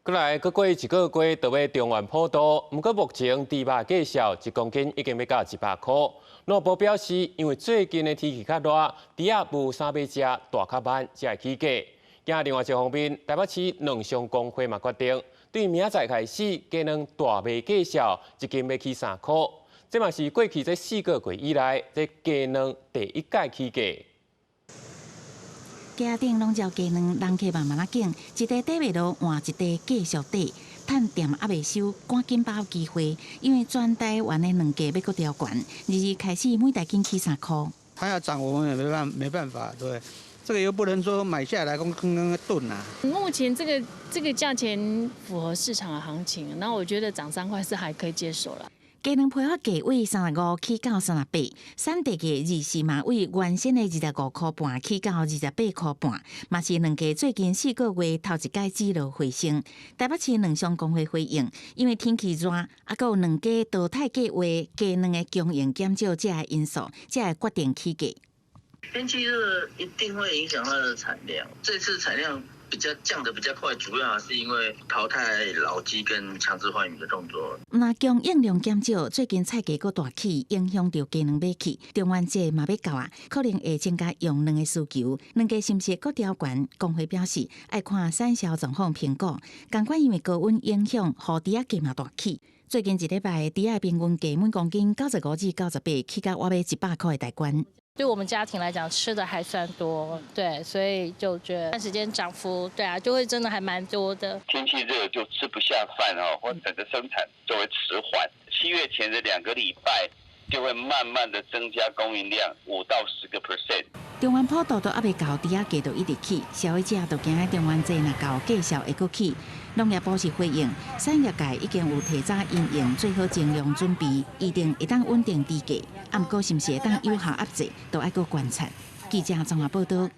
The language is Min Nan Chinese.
過來，閣過一個月就欲中元普渡，毋過目前豬肉價數一公斤已經欲到100箍。農部表示，因為最近的天氣較熱，豬仔無啥欲食，大較慢才會起價。今另外一方面，台北市卵商公會嘛決定，對明仔載開始，雞卵大賣價數一斤欲起3箍。這嘛是過去這4個月以來，這雞卵第一擺起價。街頂攏叫雞卵，人客慢慢仔揀，一塊底袂落，換一塊繼續底。趁店猶未收，趕緊把握機會，因為全台灣的卵價欲閣調懸，二二開始每大斤起3箍。它要漲，我們也沒辦法，對。這個又不能說買下來講剛剛燉啊。目前這個價錢符合市場的行情，那我覺得漲3塊是還可以接受啦。雞卵批發價為35起到38，產地價二四嘛為原先的25箍半起到28箍半，嘛是卵價最近4個月頭一擺止落回升。台北市卵商公會回應，因為天氣熱，啊，閣有卵家淘汰計劃、雞卵的供應減少這個因素，才會決定起價。天氣熱一定會影響它的產量，這次產量比較降得比較快，主要是因為淘汰老雞跟強制換羽的動作。若供應量減少，最近菜價閣大起，影響著雞卵買氣。中元節嘛欲到啊，可能會增加用卵的需求。卵價是毋是會閣調懸？公會表示愛看產銷狀況評估。仝款因為高溫影響，予豬仔價嘛大起。最近一禮拜，豬仔平均價每公斤95至98，起到倚欲100箍的大關。對我們家庭來講，吃的還算多，對，所以就覺得段時間漲幅，對啊，就會真的還蠻多的。天氣熱就吃不下飯哦，或整個生產就會遲緩。7月前的2個禮拜就會慢慢的增加供應量5到10%。中元普渡都猶未到，豬仔價就一直起，消費者就驚中元節若到，繼續會閣起。農業部是回應，產業界已經有提早因應做好增量準備，預定會當穩定豬價。啊，毋過是毋是會當有效壓制，都愛閣觀察。記者綜合報道。